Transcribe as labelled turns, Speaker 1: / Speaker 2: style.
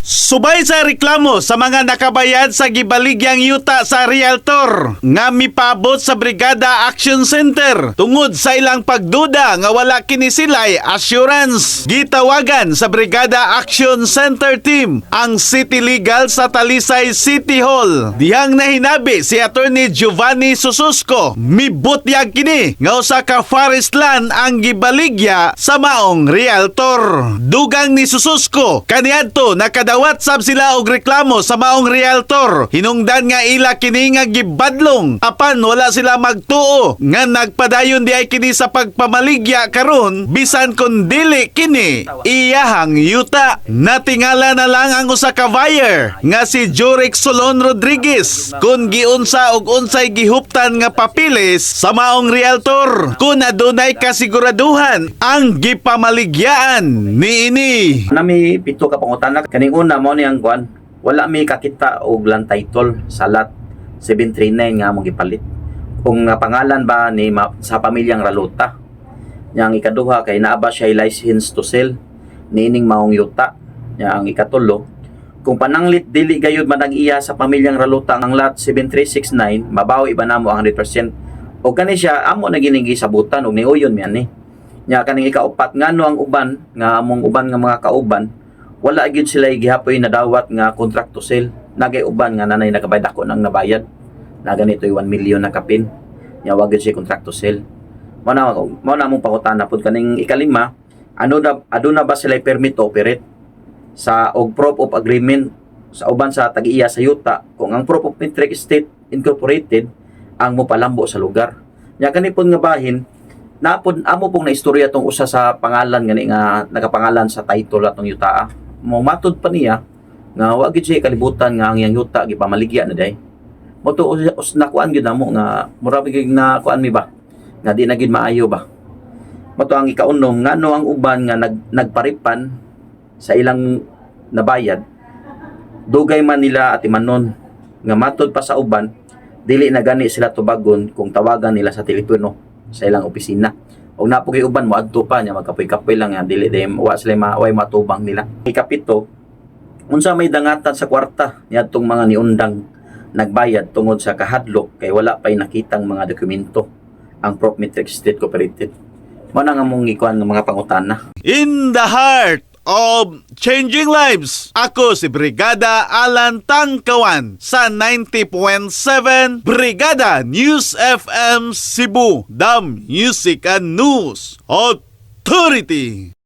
Speaker 1: Subay sa reklamo sa mga nakabayad sa gibaligyang yuta sa realtor nga mipabot sa Brigada Action Center tungod sa ilang pagduda nga wala kini sila'y assurance. Gitawagan sa Brigada Action Center team ang City Legal sa Talisay City Hall. Dihang nahinabi si Attorney Giovanni Sususco. Mibutyag kini nga usa ka forest land ang gibaligya sa maong realtor. Dugang ni Sususco, kaniadto nakadawat sab sila og reklamo sa maong realtor. Hinungdan nga ila kini nga gibadlong apan wala sila magtuo nga nagpadayon di ay kini sa pagpamaligya karon bisan kun dili kini iyahang yuta. Natingala na lang ang usa ka buyer nga si Juric Solon Rodriguez kung giunsa og unsay gihuptan nga papilis sa maong realtor kung adunay kasiguraduhan ang gipamaligyaan niini.
Speaker 2: Nami pito ka pangutana. Kaning una, mao ni ang kuan, wala mi kakita og land title sa lot 739 nga among gipalit. Kung nga pangalan ba ni sa pamilyang Ralota. Nya ang ikaduha kay naa ba siya license to sell niining maong yuta. Nya ang ikatulo, kung pananglit dili gayud man ang iya sa pamilyang Ralota ang lot 7369, mabawi ba namo ang 100%? O kani siya amo na gining gisabutan og niuyon mi ani. Nya kaning ikaupat, ngano ang uban nga among uban nga mga kauban wala gyud sila gihapoy nadawat nga contract to sell? Nagay uban nga nanay nakabayad, dako nang nabayad na ganito, 1 million na kapin. Nya wa gyud siya contract to sell. Mao na among pangutana pud. Kaning ikalima, ano na, aduna ba sila permit to operate sa og proof of agreement sa uban sa tag-iya sa yuta kung ang Proof of Metric Estate Incorporated ang mopalambo sa lugar? Nya kani pud nga bahin napod amo pong naistorya tong usa sa pangalan gani nga nagapangalan sa title atong yutaa. Mo matud pa niya nga wa gid siya kalibutan nga ang iyang yuta gipamaligya na day. Mo to us nakuan gyud namo nga mura gyud na kuan mi ba nga di na gyud maayo ba. Mo to ang ikaunom, ngano ang uban nga nagparipan sa ilang nabayad, dugay man nila atimanon, nga matod pa sa uban dili na gani sila tubagon kung tawagan nila sa telepono sa ilang opisina? Og naa po kay uban moadto pa niya, magkapoy-kapoy lang nga dili day wa sila way matubang nila. Ikapito, unsa may dangatan sa kwarta niadtong mga niundang nagbayad tungod sa kahadlok kay wala pay nakitang mga dokumento ang Propmetric State Cooperative? Mo na nga mong ikuan ng mga pangutana.
Speaker 1: In the heart of changing lives. Ako si Brigada Alan Tangkawan sa 90.7 Brigada News FM Cebu, the Music and News Authority.